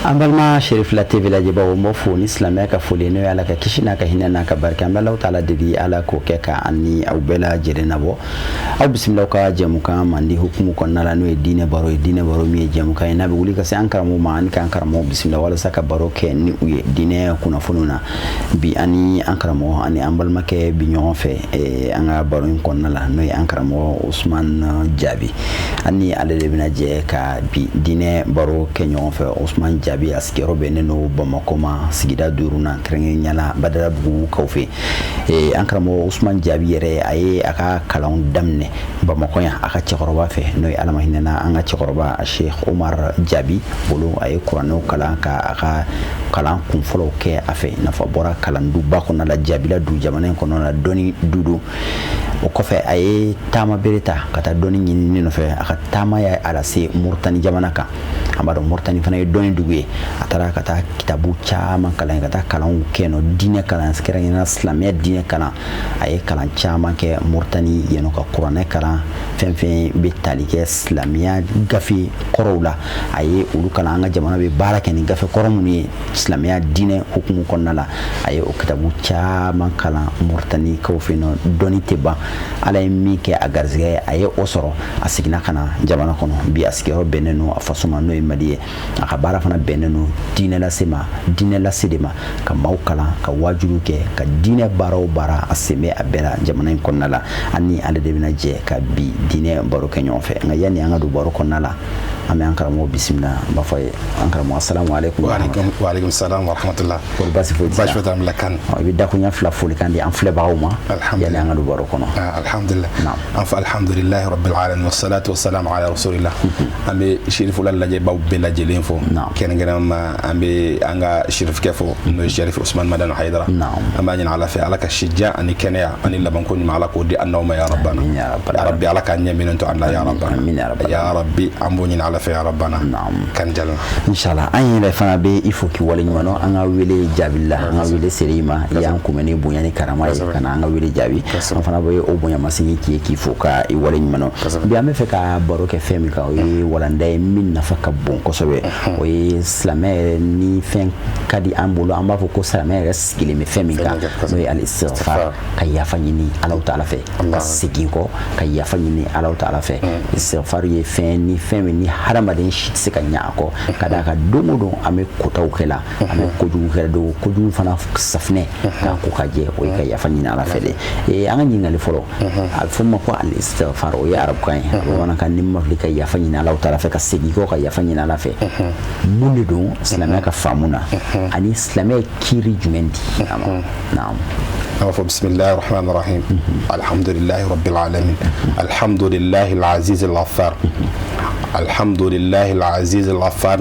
An balima Cherifla TV lajɛbaw, n b'aw fo ni silamɛya ka foli, n'o ye Ala ka kisi n'a ka hinɛ n'a ka barika. An bɛ Alahu taala deli, Ala k'o kɛ ka an ni aw bɛɛ lajɛlen nabɔ. Aw bisimila aw ka jɛmukan mandi hukumu kɔnɔna la, n'o ye diinɛ baro ye. Diinɛ baro min ye jɛmukan ye n'a bɛ wuli ka se an karamɔgɔw ma ani k'an karamɔgɔw bisimila walasa ka baro kɛ ni u ye diinɛ kunnafoniw na. Bi, an ni an karamɔgɔ ani an balimakɛ bi ɲɔgɔn fɛ an ka baro in kɔnɔna la, n'o ye an karamɔgɔ Usman Jaabi. An ni ale de bɛna jɛ ka bi diinɛ baro kɛ ɲɔgɔn fɛ. Usman Jaabi, a sigiyɔrɔ bɛnnen don Bamakɔ ma, sigida duurunan, kɛrɛnkɛrɛnnenya la Badalabugukaw fɛ. An karamɔgɔ Usman Jaabi yɛrɛ, a ye a ka kalanw daminɛ Bamakɔ yan a ka cɛkɔrɔba fɛ, n'o ye, Ala ma hinɛna an ka cɛkɔrɔba Sheikh Umar Jaabi bolo. A ye kuranɛw kalan ka a ka kalan kunfɔlɔw kɛ a fɛ, i n'a fɔ a bɔra kalanduba kɔnɔna la, Jaabila du, jamana in kɔnɔna la, dɔnni du don. O kɔfɛ, a ye taama bere ta ka taa dɔnni ɲinini nɔfɛ. A ka taama y'a a lase Mauritanie jamana kan. An b'a dɔn Mauritanie fana ye dɔnni dugu ye. A taara ka taa kitabu caman kalan, ka taa kalanw kɛ nɔ, diinɛ kalan, kɛrɛnkɛrɛnnenya silamɛya diinɛ kalan. A ye kalan caman kɛ Mauritanie yen nɔ, ka kuranɛ kalan, fɛn fɛn bɛ tali kɛ silamɛya gafe kɔrɔw la, a ye olu kalan. An ka jamana bɛ baara kɛ ni gafe kɔrɔ minnu ye silamɛya diinɛ hukumu kɔnɔna la, a ye o kitabu caman kalan Mauritaniekaw fɛ yen nɔ. Dɔnni tɛ ban. Ala ye min kɛ a garisɛgɛ ye, a ye o sɔrɔ. A seginna ka na jamana kɔnɔ. Bi, a sigiyɔrɔ bɛnnen don a faso ma, n'o ye Mali ye. A ka baara fana bɛnnen don diinɛ lase ma, diinɛ lase de ma, ka maaw kalan, ka waajulu kɛ, ka diinɛ baara o baara, a sen bɛ a bɛɛ la jamana in kɔnɔna la. An ni ale de bɛna jɛ ka bi diinɛ baro kɛ ɲɔgɔn fɛ. Nka yanni an ka don baro kɔnɔna la, an bɛ an karamɔgɔ bisimila. An b'a fɔ a ye: an karamɔgɔ, asalamu aleykum. Wa aleykum salam wa rahmatullah. Kɔri baasi foyi t'i la? Baasi foyi t'an la kan. I bɛ dakunya fila folikan di an filɛbagaw ma yanni an ka don baro kɔnɔ. Alhamdulillah, an fɔ alhamdulillahi rabbil alamin, wassalatu wassalamu ala rasulillah. An bɛ Cherifla lajɛbaw bɛɛ lajɛlen fo, kɛrɛnkɛrɛnnama an bɛ an ka Cherifkɛ fo, n'o ye Cherif Usman Madani Hayidara. An b'a ɲini Ala fɛ, Ala ka si jan ani kɛnɛya ani labanko ɲuman, Ala k'o di an n'aw ma, ya rabbana. Ya rabbi, Ala k'an ɲɛ minɛ to an la, ya rabbana, ya rabbi. An b'o ɲini Ala fɛ, ya rabbana kan jala. Inshallah. An yɛrɛ fana bɛ i fo k'i waleɲuman dɔn an ka wele jaabi la. An ka wele sera i ma, i y'an kunbɛn ni bonya ni karama ye ka na an ka wele jaabi. An fana bɛ o bonyamasegin k'i ye, k'i fo ka i waleɲuman dɔn. Bi, an bɛ fɛ ka baro kɛ fɛn min kan, o ye walanda ye min nafa ka bon kosɛbɛ. O ye silamɛ yɛrɛ ni fɛn ka di an bolo, an b'a fɔ ko silamɛ yɛrɛ sigilen bɛ fɛn min kan, n'o ye al-istighfar, ka yafa ɲini Alahu taala fɛ, ka segin kɔ ka yafa ɲini Alahu taala fɛ. Istighfar ye fɛn ni fɛn min ni hadamaden si tɛ se ka ɲɛ a kɔ, ka d'a kan don o don an bɛ kotaw kɛ la, an bɛ kojugu kɛ don kojugu fana, safinɛ k'a ko ka jɛ, o ye ka yafa ɲini Ala fɛ de. An ka ɲininkali fɔlɔ, a bɛ fɔ ma ko al-istighfar, o ye arabukan ye, a bamanankan ni ma fili, ka yafa ɲini Alahu taala fɛ, ka segin kɔ ka yafa ɲini Ala fɛ. Mun de don silamɛya ka faamu na, ani silamɛya ye kiiri jumɛn di a ma? Naam. An b'a fɔ bisimilahi rahman rahim, alhamdulilahi rabbil alamin, alhamdulilahi alaziz alghafar, alhamdulilahi alaziz alghafar,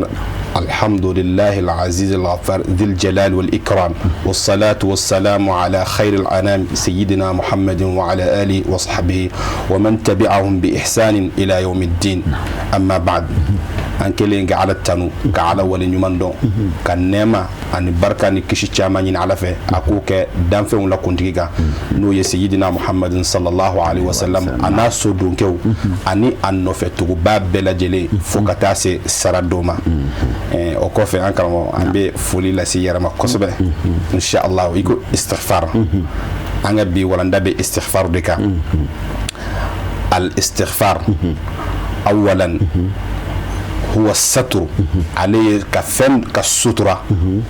alhamdulilahi alaziz alghafar dhil jalal wal ikram, wassalatu wassalamu ala khair al-anam sayyidina muhammadin wa ala alihi wa sahbihi wa man tabi'ahum bi ihsanin ila yawmiddin, amma ba'd. An kɛlen ka Ala tanu, ka Ala wale ɲuman dɔn, ka nɛɛma ani barika ni kisi caman ɲini Ala fɛ a k'o kɛ danfɛnw la kuntigi kan, n'o ye seyidina Muhammadin sallallahu alaihi wasallam, a n'a sodonkɛw ani a nɔfɛ tuguba bɛɛ lajɛlen fo ka taa se sara don ma. O kɔfɛ, an karamɔgɔ, an bɛ foli lase yɛrɛ ma kosɛbɛ. Inshallah, i ko istighfar, an ka bi walanda bɛ istighfar de kan. Al istighfar awalan huwa satru, ale ye ka fɛn ka sutura,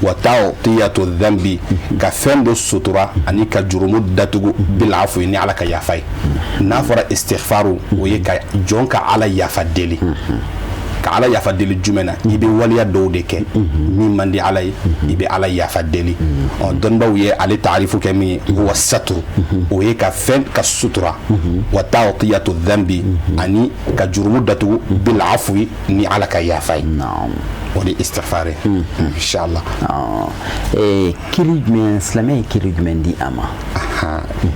wa taghtiyatu dhanbi, ka fɛn dɔ sutura ani ka jurumu datugu, bil afwi, ni Ala ka yafa ye. N'a fɔra istighfaru, o ye ka jɔn ka Ala yafa deli. Ka Ala yafa deli jumɛn na? I bɛ waleya dɔw de kɛ min man di Ala ye, i bɛ Ala yafa deli. Ɔ, dɔnnibaw ye ale taarifu kɛ min ye, huwa satru, o ye ka fɛn ka sutura, wa taghtiyatu dhanbi, ani ka jurumu datugu, bil afwi, ni Ala ka yafa ye. O de istighfar ye, inshallah. Kiri jumɛn, silamɛ ye kiri jumɛn di a ma?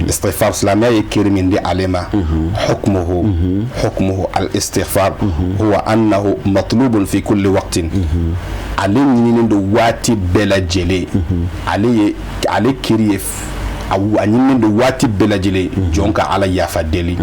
Istighfar, silamɛya ye kiri min di ale ma, hukmuhu, hukmuhu al istighfar huwa annahu matlubun fi kulli waqtin, ale ɲininen don waati bɛɛ lajɛlen. Ale ye ale kiri ye, a ɲininen don waati bɛɛ lajɛlen jɔn ka Ala yafa deli.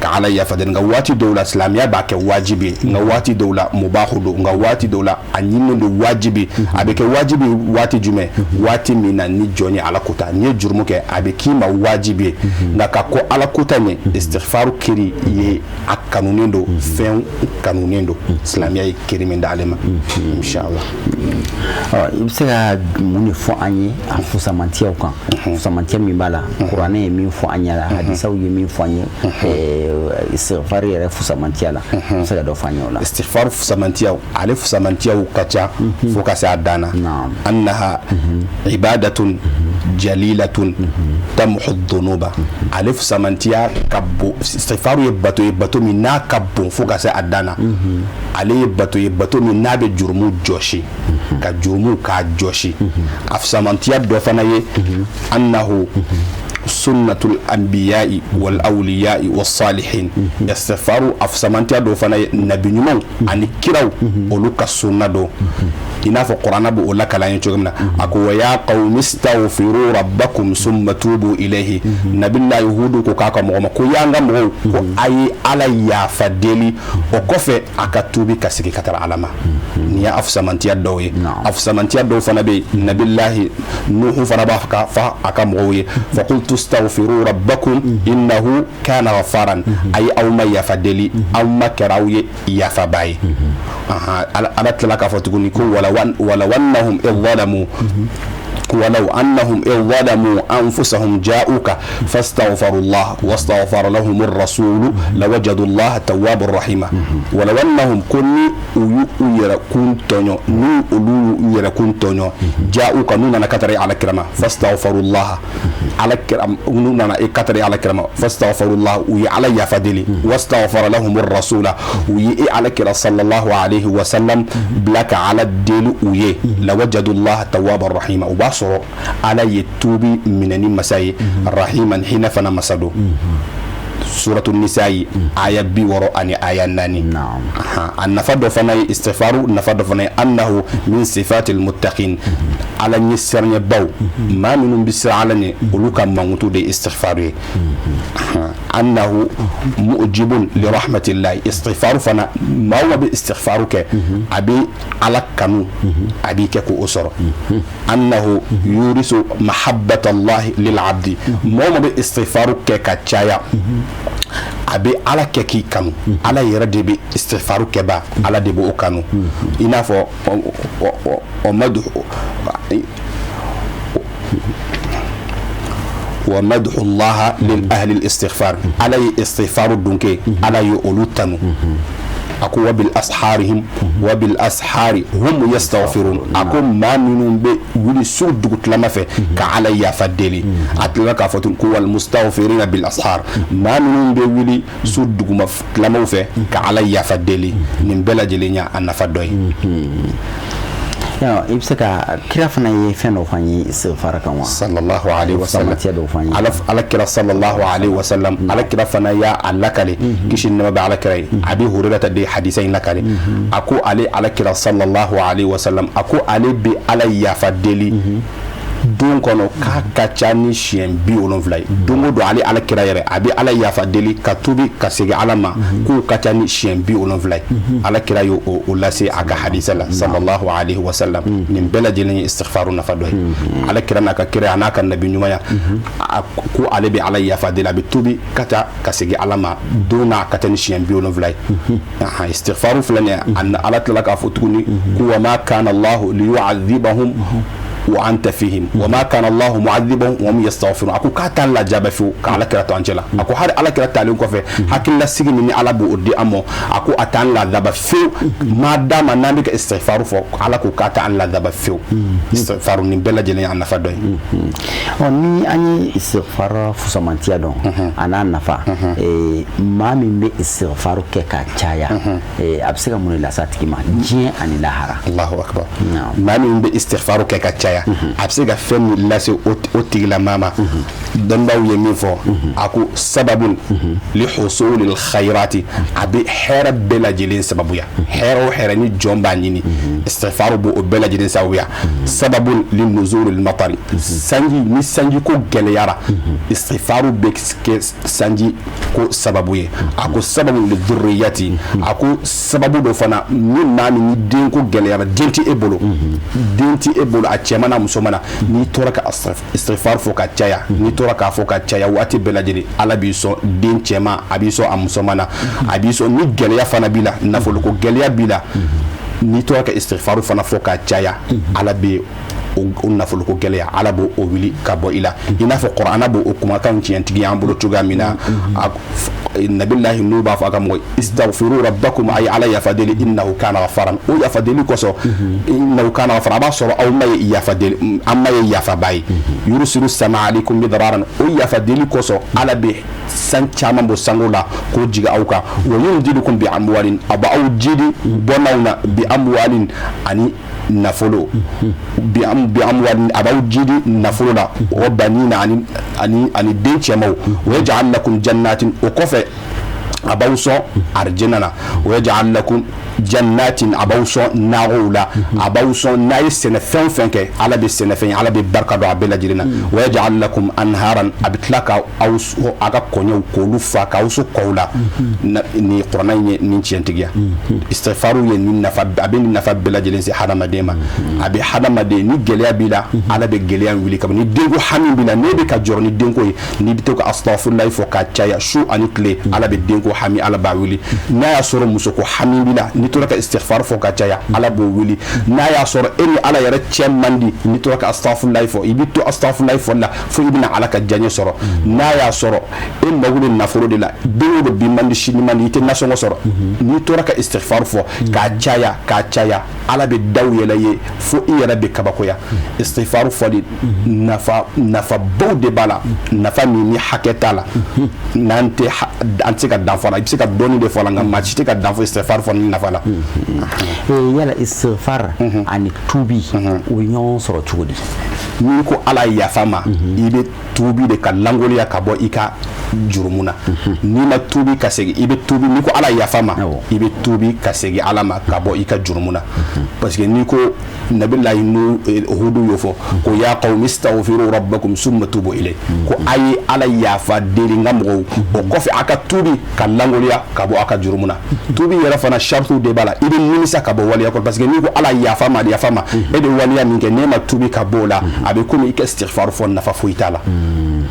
Ka Ala yafa deli. Nka waati dɔw la, silamɛya b'a kɛ wajibi ye, nka waati dɔw la mubahu don, nka waati dɔw la a ɲininen don wajibi. A bɛ kɛ wajibi waati jumɛn? Waati min na ni jɔn ye Ala kota, n'i ye jurumu kɛ, a bɛ k'i ma wajibi ye. Nka ka kɔn Ala kota ɲɛ, istighfaru kiri ye a kanunen don, fɛn kanunen don, silamɛya ye kiri min d'ale ma, inshallah. I bɛ se ka mun de fɔ an ye a fusamantiyaw kan, fusamantiya min b'a la, kuranɛ ye min fɔ an ɲɛna, hadisaw ye min fɔ an ye istighfar yɛrɛ fusamantiya la? I bɛ se ka dɔ fɔ an ye o la? Istighfar fusamantiyaw, ale fusamantiyaw ka ca fo ka se a dan na. Annaha ibadatun jalilatun tamhu dhunuba. Ale fusamantiya ka bon. Istighfar ye bato ye, bato min n'a ka bon fo ka se a dan na. Ale ye bato ye, bato min n'a bɛ jurumu jɔsi, ka jurumu k'a jɔsi. A fusamantiya dɔ fana ye annahu sunnatul anbiya'i wal awliya'i was salihin. Istighfaru a fusamantiya dɔ fana ye nabi ɲumanw ani kiraw, olu ka sunna don, i n'a fɔ kuranɛ b'o o lakala an ye cogo min na. A ko: wa ya qawmi istaghfiru rabbakum summa tubu ilayhi. Nabilahi Hudu ko k'a ka mɔgɔ ma ko: y'an ka mɔgɔw, ko a ye Ala yafa deli, o kɔfɛ a ka tuubi ka segin ka taga Ala ma. Nin y'a fusamantiya dɔw ye. A fusamantiya dɔw fana bɛ yen, nabilahi Nuhu fana b'a ka fa a ka mɔgɔw ye: faqultu astaghfiru rabbakum innahu kana ghafaran. A ye aw ma yafa deli, aw ma kɛra aw ye yafaba ye. Ala tilala k'a fɔ tuguni ko: walaw annahum idh zalamu ولو أنهم إذ ظلموا أنفسهم جاءوك فاستغفروا الله واستغفر لهم الرسول لوجدوا الله توابا رحيما. ولو أنهم ko ni u y'u yɛrɛ kun tɔɲɔ, n'u olu y'u yɛrɛ kun tɔɲɔ, جاءوك, n'u nana ka taara ala kira ma, فاستغفروا الله, ala kira, n'u nana e ka taara ala kira ma, فاستغفروا الله, u ye Ala yafa deli, واستغفر لهم الرسول, u ye e ala kira صلى الله عليه وسلم bila ka Ala deli u ye, لوجدوا الله توابا رحيما, u b'a sɔrɔ Ala ye tuubi minɛni masa ye, رحيما, hinɛ fana masa don. Suratu Nisayi, aya 64. A nafa dɔ fana ye, istighfaru nafa dɔ fana ye أنه من صفات المتقين. Ala ɲɛ siranɲɛbaw, maa minnu bɛ siran Ala ɲɛ, olu ka mankutu de ye istighfaru ye. أنه موجب لرحمة الله. Istighfaru fana, maa o maa bɛ istighfaru kɛ, a bɛ Ala kanu, a b'i kɛ k'o sɔrɔ. أنه يورث محبة الله للعبد. Maa o maa bɛ istighfaru kɛ ka caya, a bɛ Ala kɛ k'i kanu. Ala yɛrɛ de bɛ istighfaru kɛba, Ala de b'o kanu. I n'a fɔ o madu ومدح الله لأهل الاستغفار. Ala ye istighfaru dunke, Ala ye olu tanu. A ko: وبالأسحار هم وبالأسحار هم يستغفرون. A ko maa minnu bɛ wuli su dugutilama fɛ ka Ala yafa deli. A tilala k'a fɔ tun ko: والمستغفرين بالأسحار. Maa minnu bɛ wuli su duguma tilamaw fɛ ka Ala yafa deli. Nin bɛɛ lajɛlen y'a nafa dɔ ye. I bɛ se ka kira fana ye fɛn dɔ fɔ an ye istighfar kan wa? صلى الله عليه وسلم. Fusamantiya dɔw fɔ an ye. Ala kira صلى الله عليه وسلم, ala kira fana y'a a lakale, kisi ni nɛɛma bɛ ala kira ye. Abi Hurerata de hadisa in lakale. A ko ale ala kira صلى الله عليه وسلم, a ko ale bɛ Ala yafa deli don kɔnɔ k'a ka ca ni siɲɛ 70 ye. Don o don, ale ala kira yɛrɛ, a bɛ Ala yafa deli ka tubi ka segin Ala ma k'o ka ca ni siɲɛ 70 ye. Ala kira y'o o lase a ka hadisa la, صلى الله عليه وسلم. Nin bɛɛ lajɛlen ye istighfaru nafa dɔ ye. Ala kira n'a ka kira, a n'a ka nabi ɲumanya, a ko ale bɛ Ala yafa deli, a bɛ tubi ka taa ka segin Ala ma don n'a ka ca ni siɲɛ 70 ye. Istighfaru filɛ nin ye. Ala tilala k'a fɔ tuguni ko: وما كان الله ليعذبهم وأنت فيهم وما كان الله معذبهم وهم يستغفرون. A ko k'a t'an lajaba fiyewu ka ala kira to an cɛ la. A ko hali ala kira talen kɔfɛ, hakililasigi min ni Ala b'o di an ma, a ko a t'an ladaba fiyewu maa d'a ma n'an bɛ ka istighfaru fɔ. Ala ko k'a t'an ladaba fiyewu. Istighfaru, nin bɛɛ lajɛlen ye a nafa dɔ ye. Ɔ, ni an ye istighfar fusamantiya dɔn a n'a nafa, maa min bɛ istighfar kɛ ka caya, a bɛ se ka mun de lase a tigi ma diɲɛ ani lahara? الله أكبر. Maa min bɛ istighfaru kɛ ka caya caya, a bɛ se ka fɛn min lase o tigilamaa ma, dɔnbaaw ye min fɔ, a ko sababun li husulil khayrati, a bɛ hɛrɛ bɛɛ lajɛlen sababuya. Hɛrɛ o hɛrɛ ni jɔn b'a ɲini, istighfar b'o bɛɛ lajɛlen sababuya. Sababun li nuzulil matari, sanji, ni sanji ko gɛlɛyara, istighfar bɛ kɛ sanji ko sababu ye. A ko sababun li dhurriyati, a ko sababu dɔ fana, ni maa min ni den ko gɛlɛyara, den tɛ e bolo, den tɛ e bolo, a cɛman n'a musoman na, n'i tora ka istighfar fɔ ka caya, n'i tora k'a fɔ ka caya waati bɛɛ lajɛlen, Ala b'i sɔn den cɛman, a b'i sɔn a musoman na, a b'i sɔn. Ni gɛlɛya fana b'i la, nafoloko gɛlɛya b'i la, n'i tora ka istighfar fana fɔ ka caya, Ala bɛ o nafoloko gɛlɛya, Ala b'o o wuli ka bɔ i la. I n'a fɔ Kuranɛ b'o o kumakanw tiɲɛtigi an bolo cogoya min na, Nabilahi Nuhu b'a fɔ a ka mɔgɔ istaghfiru rabbakum, a ye Ala yafa deli, innahu kana ghafaran. O yafa deli kosɔn, innahu kana ghafaran, a b'a sɔrɔ aw ma ye yafa deli, an ma ye yafaba ye. Yursilu sama alaikum midraran, o yafa deli kosɔn, Ala bɛ san caman bɔ sango la k'o jigin aw kan. Wa yumdidukum bi amwalin, a b'aw jidi bɔnnaw na, bi amwalin ani nafolo, bi amwalin, a b'aw jidi nafolo la, wa banina ani den cɛmanw. Wa yaj'al lakum jannatin, o kɔfɛ a b'aw sɔn arijinɛ na. Wa yaj'al lakum jannatin, a b'aw sɔn nakɔw la, a b'aw sɔn n'a ye sɛnɛfɛn fɛn kɛ, Ala bɛ sɛnɛfɛn, Ala bɛ barika don a bɛɛ lajɛlen na. Wa yaj'al lakum anharan, a bɛ tila ka aw sɔn a ka kɔɲɔw k'olu fa, k'aw sɔn kɔw la. Ni kuranɛ in ye nin tiɲɛtigiya, istighfaru ye nin nafa, a bɛ nin nafa bɛɛ lajɛlen se hadamaden ma. A bɛ hadamaden, ni gɛlɛya b'i la, Ala bɛ gɛlɛya wuli ka bɔ. Ni denko hami b'i la, n'e bɛ ka jɔrɔ ni denko ye, n'i bɛ to ka astaghfirullahi fɔ ka caya su ani tile, Ala bɛ denko hami, Ala b'a wuli. N'a y'a sɔrɔ musoko hami b'i la, n'i tora ka istighfar fɔ ka caya, Ala b'o wuli. N'a y'a sɔrɔ e ni Ala yɛrɛ cɛ man di, n'i tora ka astaghfirullahi fɔ, i bɛ to astaghfirullahi fɔli la fo i bɛna Ala ka diyaɲɛ sɔrɔ. N'a y'a sɔrɔ e mago bɛ nafolo de la, don o don bi man di, sini man di, i tɛ nasɔngɔ sɔrɔ, n'i tora ka istighfar fɔ k'a caya k'a caya, Ala bɛ daw yɛlɛ ye fo i yɛrɛ bɛ kabakoya. Istighfar fɔli nafabaw de b'a la, nafa min ni hakɛ t'a la, n'an tɛ an tɛ se ka dan fɔ la. I bɛ se ka dɔɔni de fɔ la, nka maa si tɛ ka dan fɔ istighfar fɔ ni nafa la. Yala istighfar ani tuubi, u bɛ ɲɔgɔn sɔrɔ cogo di? N'i ko Ala yafa ma, i bɛ tuubi de ka langoloya ka bɔ i ka jurumu na. N'i ma tuubi ka segin, i bɛ tuubi, n'i ko Ala yafa ma, i bɛ tuubi ka segin Ala ma ka bɔ i ka jurumu na. Parce que n'i ko Nabilahi Hudu y'o fɔ ko ya qawmi istaghfiru rabbakum summa tubu ilayhi, ko a ye Ala yafa deli n ka mɔgɔw, o kɔfɛ a ka tuubi ka langoloya ka bɔ a ka jurumu na. Tuubi yɛrɛ fana shartu de b'a la, i bɛ nimisa ka bɔ waleya kɔrɔ. Parce que n'i ko Ala yafa ma, yafa ma, e bɛ waleya min kɛ, n'e ma tuubi ka bɔ o la, a bɛ komi i ka istighfar fɔ, nafa foyi t'a la.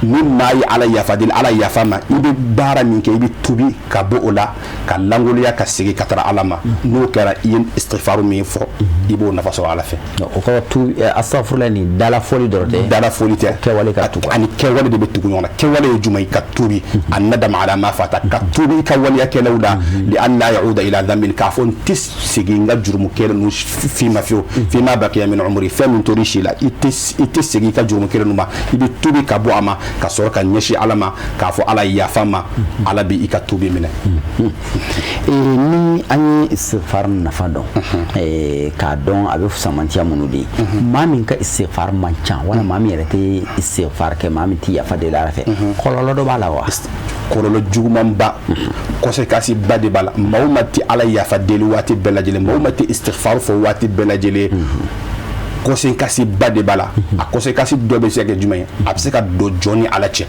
Ni maa ye Ala yafa deli, Ala yafa ma, i bɛ baara min kɛ, i bɛ tuubi ka bɔ o la ka langoloya ka segin ka taara Ala ma. N'o kɛra, i ye istighfar min fɔ, i b'o nafa sɔrɔ Ala fɛ. O kɔrɔ tu astaghfirullah ni dala fɔli dɔrɔn tɛ. Dala fɔli tɛ. Kɛwale ka tugu. Ani kɛwale de bɛ tugu ɲɔgɔn na. Kɛwale ye jumɛn ye? Ka tuubi, a nadama ala ma fata, ka tuubi i ka waleya kɛlɛw la, li an la yauda ila dhanbin, k'a fɔ n tɛ segin n ka jurumu kɛlɛ ninnu fi ma fiyewu, fi ma baqiya min umri, fɛn min tor'i si la, i tɛ segin i ka jurumu kɛlɛ ninnu ma. I bɛ tuubi ka bɔ a ma ka sɔrɔ ka ɲɛsin Ala ma k'a fɔ Ala yafa ma, Ala bɛ i ka tuubi minɛ. Ni an ye istighfar nafa dɔn, k'a dɔn a bɛ fusamantiya minnu di, maa min ka istighfar man ca, wala maa min yɛrɛ tɛ istighfar kɛ, maa min tɛ yafa deli Ala fɛ, kɔlɔlɔ dɔ b'a la wa? Kɔlɔlɔ jugumanba, conséquence ba de b'a la. Maa o maa tɛ Ala yafa deli waati bɛɛ lajɛlen, maa o maa tɛ istighfar fɔ waati bɛɛ lajɛlen, conséquence ba de b'a la. A conséquence dɔ bɛ se ka kɛ jumɛn ye? A bɛ se ka don jɔn ni Ala cɛ,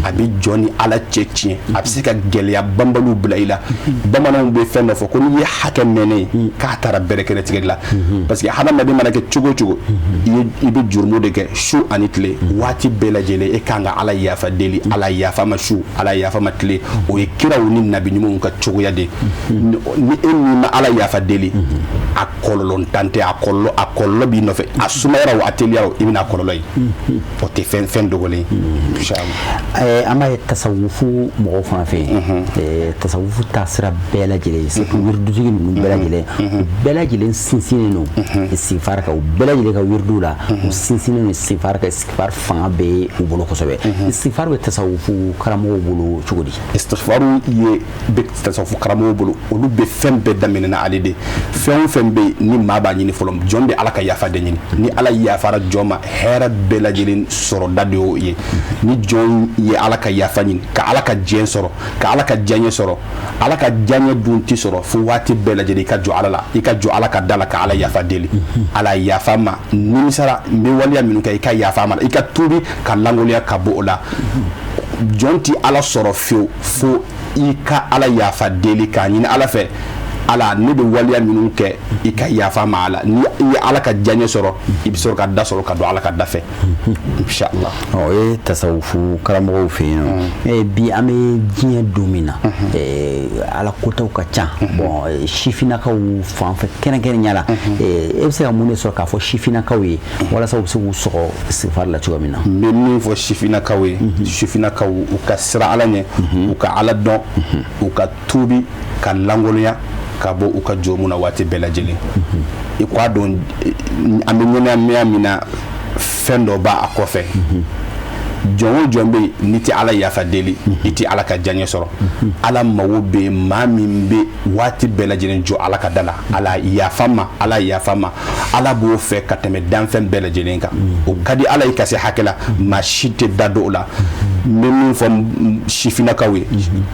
a bɛ jɔn ni Ala cɛ tiɲɛ, a bɛ se ka gɛlɛya banbaliw bila i la. Bamananw bɛ fɛn dɔ fɔ ko n'i ye hakɛ mɛnnen ye k'a taara bɛrɛkɛrɛ tigɛ la. Parce que hadamaden mana kɛ cogo o cogo, i bɛ jurumu de kɛ su ani tile, waati bɛɛ lajɛlen e kan ka Ala yafa deli, Ala yafa ma su, Ala yafa ma tile. O ye kiraw ni nabi ɲumanw ka cogoya de. Ni e min ma Ala yafa deli, a kɔlɔlɔ tan tɛ, a kɔlɔlɔ b'i nɔfɛ, a sumayara o, a teliyara o, i bɛna kɔlɔlɔ ye. O tɛ fɛn dogolen ye. An b'a ye tasawufu mɔgɔw fana fɛ yen, tasawufu taasira bɛɛ lajɛlen, surtout wiridutigi ninnu bɛɛ lajɛlen, u bɛɛ lajɛlen sinsinnen don istighfar kan. U bɛɛ lajɛlen ka wiridu la, u sinsinnen don istighfar kan. Istighfar fanga bɛ u bolo kosɛbɛ. Istighfar bɛ tasawufu karamɔgɔw bolo cogo di? Istighfar ye bɛ tasawufu karamɔgɔw bolo, olu bɛ fɛn bɛɛ daminɛ na ale de. Fɛn o fɛn bɛ yen ni maa b'a ɲini fɔlɔ, jɔn bɛ Ala ka yafa de ɲini. Ni Ala yafara jɔn ma, hɛrɛ bɛɛ lajɛlen sɔrɔda de y'o ye. Ni jɔn ye Ala ka yafa ɲini ka Ala ka diɲɛ sɔrɔ, ka Ala ka diyaɲɛ sɔrɔ, Ala ka diyaɲɛ dun tɛ sɔrɔ fo waati bɛɛ lajɛlen i ka jɔ Ala la, i ka jɔ Ala ka da la ka Ala yafa deli. Ala yafa ma, nimisara, n bɛ waleya minnu kɛ, i ka yafa ma, i ka tuubi ka lankolonya ka bɔ o la. Jɔn tɛ Ala sɔrɔ fiyewu fo i ka Ala yafa deli k'a ɲini Ala fɛ: Ala, ne bɛ waleya minnu kɛ, i ka yafa ma. Ala, ni i ye Ala ka diyaɲɛ sɔrɔ, i bɛ sɔrɔ ka da sɔrɔ ka don Ala ka da fɛ, inshallah. O ye tasawufu karamɔgɔw fɛ yen nɔ. Bi an bɛ diɲɛ don min na, Ala kotaw ka ca. Bon, sifinnakaw fan fɛ kɛrɛnkɛrɛnya la, e bɛ se ka mun de sɔrɔ k'a fɔ sifinnakaw ye walasa u bɛ se k'u sɔgɔ istighfar la cogo min na? N bɛ min fɔ sifinnakaw ye, sifinnakaw u ka siran Ala ɲɛ, u ka Ala dɔn, u ka tuubi ka lankolonya ka bɔ u ka jurumu na waati bɛɛ lajɛlen. I k'a dɔn an bɛ ɲɛnamaya min na, fɛn dɔ b'a kɔfɛ. Jɔn o jɔn bɛ yen n'i tɛ Ala yafa deli, i tɛ Ala ka diyaɲɛ sɔrɔ. Ala mago bɛ maa min bɛ waati bɛɛ lajɛlen jɔ Ala ka da la: Ala yafa ma, Ala yafa ma. Ala b'o fɛ ka tɛmɛ danfɛn bɛɛ lajɛlen kan. O ka di Ala ye ka se hakɛ la, maa si tɛ da don o la. N bɛ min fɔ sifinnakaw ye,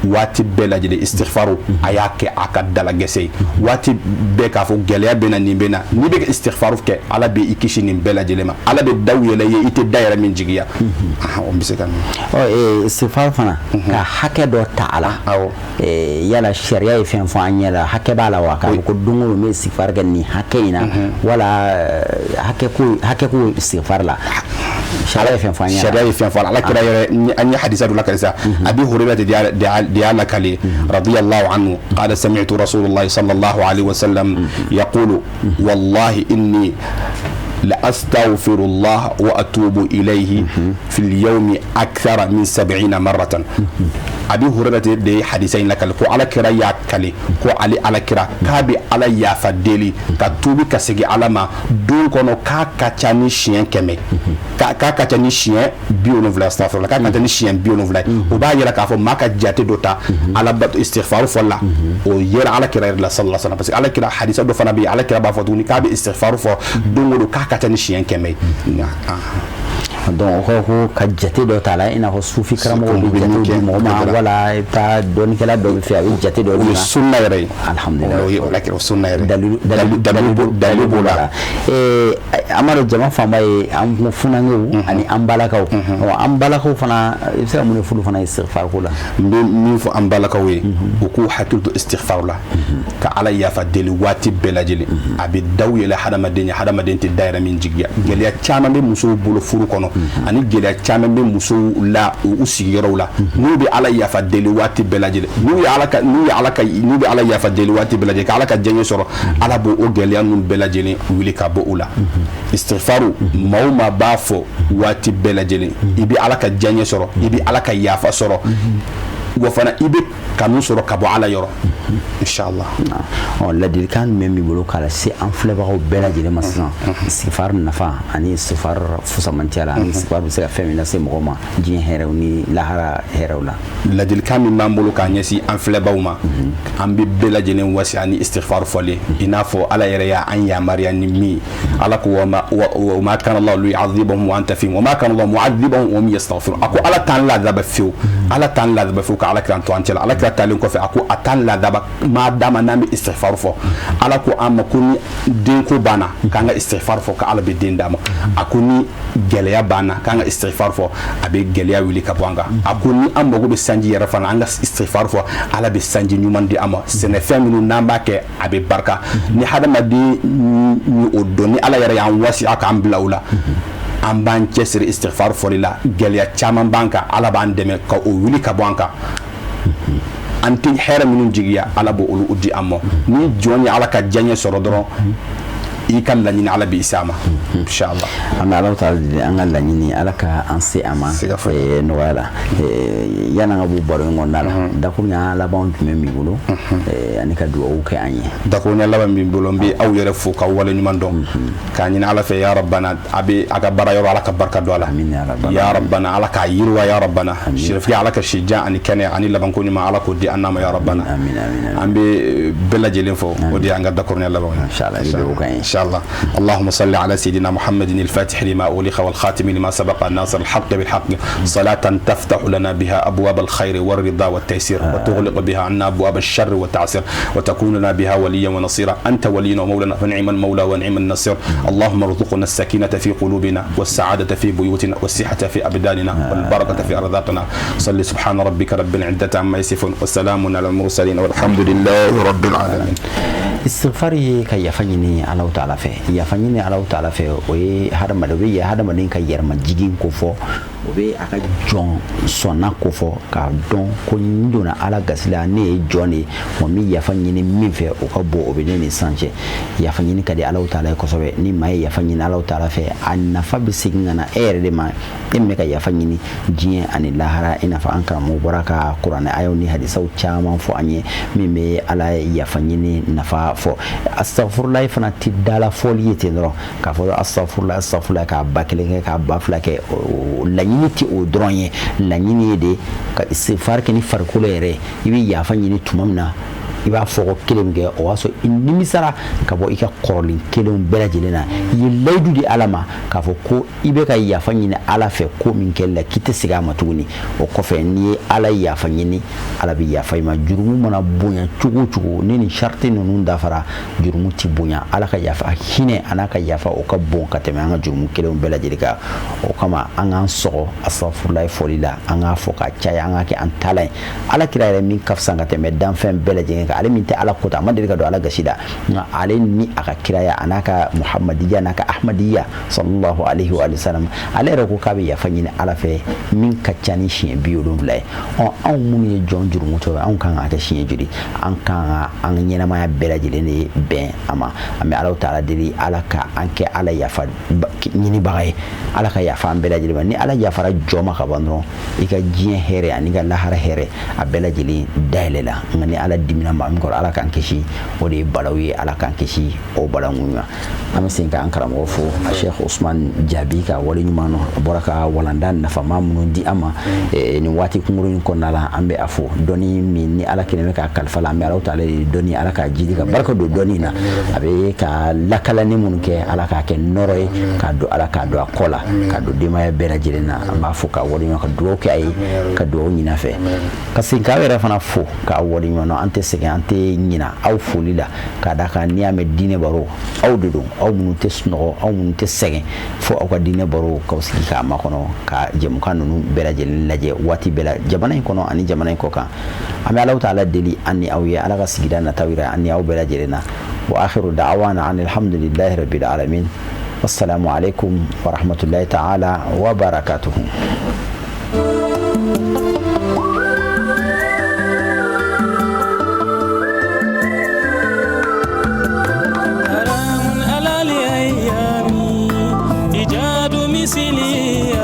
waati bɛɛ lajɛlen istighfaru, a y'a kɛ a ka dalagɛsɛ ye waati bɛɛ. K'a fɔ gɛlɛya bɛ na, nin bɛ na, n'i bɛ istighfaru kɛ, Ala bɛ i kisi nin bɛɛ lajɛlen ma. Ala bɛ daw yɛlɛ i ye, i tɛ da yɛrɛ min jigiya. O bɛ se ka ɔ istighfar fana ka hakɛ dɔ ta a la. Awɔ. Yala sariya ye fɛn fɔ an ɲɛ la, hakɛ b'a la wa? K'a fɔ ko don o don n bɛ istighfar kɛ nin hakɛ in na, wala hakɛ ko istighfar la, sariya ye fɛn fɔ an ɲɛ? Sariya ye fɛn fɔ. Ala kira yɛrɛ, an ye hadisa dɔ lakale sa. Abi Hurayra de y'a lakale, radiyallahu anhu, qala sami'tu Rasulullah sallallahu alaihi wasallam yaqulu: wallahi inni la astaghfirullah wa atubu ilayhi fil yawmi akthara min 70 marratan. Abi Hurayra de ye hadisa in lakale ko Ala kira y'a kale ko ale Ala kira k'a bɛ Ala yafa deli ka tuubi ka segin Ala ma don kɔnɔ k'a ka ca ni siɲɛ 100, k'a ka ca ni siɲɛ 70, astaghfirullah, k'a ka ca ni siɲɛ 70. O b'a yira k'a fɔ maa ka jate dɔ ta Ala bato istighfar fɔli la, o yera Ala kira yɛrɛ la sallallahu alaihi wasallam. Parce que Ala kira, hadisa dɔ fana bɛ yen, Ala kira b'a fɔ tuguni k'a bɛ istighfar fɔ don o don k'a ka ca ni siɲɛ 100 ye. Donc o kɔrɔ ko ka jate dɔ t'a la, i n'a fɔ sufi karamɔgɔw bɛ jatew di mɔgɔ ma, wala i bɛ taa dɔnnikɛla dɔ bɛ fɛ, a bɛ jate dɔ d'i ma. O ye sunna yɛrɛ ye. Alhamdulilayi. O ye o la kɛra sunna yɛrɛ. Dalilu b'o la. An b'a dɔn jama fanba ye an funankɛw ani an balakaw. An balakaw fana, i bɛ se ka mun de f'olu fana ye istighfar ko la? N bɛ min fɔ an balakaw ye, u k'u hakili to istighfar la, ka Ala yafa deli waati bɛɛ lajɛlen. A bɛ daw yɛlɛ hadamaden ye, hadamaden tɛ da yɛrɛ min jigiya. Gɛlɛya caman bɛ musow bolo furu kɔnɔ, ani gɛlɛya caman bɛ musow la u sigiyɔrɔw la. N'u bɛ Ala yafa deli waati bɛɛ lajɛlen, n'u ye Ala ka n'u ye Ala ka n'u bɛ Ala yafa deli waati bɛɛ lajɛlen ka Ala ka diɲɛ sɔrɔ, Ala b'o o gɛlɛya ninnu bɛɛ lajɛlen wuli ka bɔ u la. Istighfaru, maa o maa b'a fɔ waati bɛɛ lajɛlen, i bɛ Ala ka diɲɛ sɔrɔ, i bɛ Ala ka yafa sɔrɔ, wa fana i bɛ kanu sɔrɔ ka bɔ Ala yɔrɔ, inshallah. Ɔ, ladilikan jumɛn b'i bolo k'a lase an filɛbagaw bɛɛ lajɛlen ma sisan, istighfar nafa ani istighfar fusamantiya la, ani istighfar bɛ se ka fɛn min lase mɔgɔ ma diɲɛ hɛrɛw ni lahara hɛrɛw la? Ladilikan min b'an bolo k'a ɲɛsin an filɛbaw ma, an bɛ bɛɛ lajɛlen wasi ani istighfar fɔlen, i n'a fɔ Ala yɛrɛ y'an yamaruya ni min ye. Ala ko: wa ma kana Allahu liyu'adhibahum wa anta fihim wa ma kana Allahu mu'adhibahum wa hum yastaghfirun. A ko Ala t'an ladaba fiyewu, Ala t'an ladaba fiyewu ka Ala kira to an cɛla. Ala kira taalen kɔfɛ, a ko a t'an ladaba maa dama n'an bɛ istighfar fɔ. Ala ko an ma ko ni denko banna, k'an ka istighfar fɔ, ka Ala bɛ den d'a ma. A ko ni gɛlɛya banna, k'an ka istighfar fɔ, a bɛ gɛlɛya wuli ka bɔ an kan. A ko ni an mago bɛ sanji yɛrɛ fana, an ka istighfar fɔ, Ala bɛ sanji ɲuman di an ma. Sɛnɛfɛn minnu n'an b'a kɛ, a bɛ barika. Ni hadamaden ni o dɔn, ni Ala yɛrɛ y'an wasi a k'an bila o la, an b'an cɛsiri istighfar fɔli la. Gɛlɛya caman b'an kan, Ala b'an dɛmɛ ka o wuli ka bɔ an kan. An tɛ hɛrɛ minnu jigiya, Ala b'o olu di an ma. Ni jɔn ye Ala ka diyaɲɛ sɔrɔ dɔrɔn, i ka laɲini, Ala b'i s'a ma, inshallah. An bɛ Ala taala deli, an ka laɲini, Ala ka an se a ma nɔgɔya la. Yan'an ka bɔ baro in kɔnɔna la, dakuruɲa laban jumɛn b'i bolo ani ka dugawu kɛ an ye? Dakuruɲa laban b'i bolo, n bɛ aw yɛrɛ fo k'aw waleɲuman dɔn, k'a ɲini Ala fɛ, ya Rabbana, a bɛ a ka baara yɔrɔ, Ala ka barika don a la, ya Rabbana, Ala k'a yiriwa, ya Rabbana. Sirifiya, Ala ka si jan ani kɛnɛya ani labanko ɲuman, Ala k'o di an n'a ma, ya Rabbana. An bɛ bɛɛ lajɛlen fo. O de y'an ka dakuruɲa laban ye. Inshallah, i bɛ dugawu k'an ye. Inshallah. اللهم صل على سيدنا محمد الفاتح لما أغلق والخاتم لما سبق الناصر الحق بالحق، صلاة تفتح لنا بها أبواب الخير والرضا والتيسير، وتغلق بها عنا أبواب الشر والتعسير، وتكون لنا بها وليا ونصيرا. أنت ولينا ومولانا، فنعم المولى ونعم النصير. اللهم ارزقنا السكينة في قلوبنا، والسعادة في بيوتنا، والصحة في أبداننا، والبركة في أرزاقنا. صل. سبحان ربك رب العزة عما يصفون، والسلام على المرسلين، والحمد لله رب العالمين. Istighfar ye ka yafa ɲini Alahu Taala fɛ. Yafa ɲini Alahu Taala fɛ, o ye hadamaden, o bɛ hadamaden ka yɛrɛmajigin ko fɔ, o bɛ a ka jɔn sɔnna ko fɔ, k'a dɔn ko n donna Ala gasi la, ne ye jɔn de ye, wa n bɛ yafa ɲini min fɛ, o ka bon, o bɛ ne ni san cɛ. Yafa ɲini ka di Alahu Taala ye kosɛbɛ. Ni maa ye yafa ɲini Alahu Taala fɛ, a nafa bɛ segin ka na e yɛrɛ de ma, e min bɛ ka yafa ɲini, diɲɛ ani lahara. I n'a fɔ an karamɔgɔ bɔra ka kuranɛ ayaw ni hadisaw caman fɔ an ye min bɛ Ala yafa ɲini nafa fɔ. Astagfurulayi fana tɛ dala fɔli ye ten dɔrɔn, k'a fɔ astagfurulayi, astagfurulayi, k'a 1000 kɛ, k'a 2000 kɛ, laɲini tɛ o dɔrɔn ye. Laɲini ye de ka istighfar kɛ ni farikolo yɛrɛ. I bɛ yafa ɲini tuma min na, i b'a fɔ ko kelen min kɛ, o b'a sɔrɔ i nimisara ka bɔ i ka kɔrɔlen kelenw bɛɛ lajɛlen na. I ye layidu di Ala ma k'a fɔ ko i bɛ ka yafa ɲini Ala fɛ ko min kɛli la, k'i tɛ segin a ma tuguni. O kɔfɛ, n'i ye Ala yafa ɲini, Ala bɛ yafa i ma. Jurumu mana bonya cogo o cogo, ni nin sariti ninnu dafara, jurumu ti bonya. Ala ka yafa hinɛ a n'a ka yafa, o ka bon ka tɛmɛ an ka jurumu kelenw bɛɛ lajɛlen kan. O kama, an k'an sɔgɔ astagfurulayi fɔli la, an k'a fɔ ka caya, an k'a kɛ an taalan ye. Ala kira yɛrɛ min ka fisa ka tɛmɛ danfɛn bɛɛ lajɛlen kan, ale min tɛ Ala kota, a ma deli ka don Ala gasi la, nka ale ni a ka kiraya, a n'a ka muhamadiya, n'a ka ahmadiya, sallallahu alaihi wa sallam, ale yɛrɛ ko k'a bɛ yafa ɲini Ala fɛ min ka ca ni siɲɛ 70 ye. Ɔ, anw minnu ye jɔn jurumutɔ ye, anw kan k'a kɛ siɲɛ joli? An kan ka an ka ɲɛnamaya bɛɛ lajɛlen de bɛn a ma. An bɛ Ala Taala deli, Ala ka an kɛ Ala yafa ɲinibaga ye. Ala ka yafa an bɛɛ lajɛlen ma. Ni Ala yafara jɔn ma ka ban dɔrɔn, i ka diɲɛ hɛrɛ ani ka lahara hɛrɛ, a bɛɛ lajɛlen dayɛlɛ la. Nka ni Ala dimina maa min kɔrɔ, Ala k'an kisi, o de ye balawu ye. Ala k'an kisi o balawu ma. An bɛ segin k'an karamɔgɔ fo, Cheikh Ousmane Diaby, ka wale ɲuman dɔn. A bɔra ka walanda nafama minnu di an ma nin waati kunkurunin kɔnɔna la, an bɛ a fo. Dɔnni min ni Ala kelen bɛ k'a kalifa la, an bɛ Ala Taala de dɔnni, Ala k'a jidi ka barika don dɔnni na. A bɛ ka lakalani minnu kɛ, Ala k'a kɛ nɔrɔ ye k'a don, Ala k'a don a kɔ la, k'a don denbaya bɛɛ lajɛlen na. An b'a fo k'a wale ɲuman, ka dugawu kɛ a ye, ka dugawu ɲini a fɛ, ka segin k'aw yɛrɛ fana fo k'a wale ɲuman dɔn. An tɛ sɛgɛn, an tɛ ɲina aw foli la, k'a d'a kan n'i y'a mɛn diinɛ baro, aw de don. Aw minnu tɛ sunɔgɔ, aw minnu tɛ sɛgɛn fo aw ka diinɛ baro, k'aw sigi k'a makɔnɔ, ka jɛmukan ninnu bɛɛ lajɛlen lajɛ waati bɛɛ la, jamana in kɔnɔ ani jamana in kɔ kan. An bɛ Alahu Taala deli an ni aw ye, Ala ka sigida nataw yira an ni aw bɛɛ lajɛlen na. Wa akhiru da'wana anil hamdulillahi rabbil alamin. Wassalamu alaikum wa rahmatullahi ta'ala wa barakatuhu. حرام على الأيام إيجاد مثلي.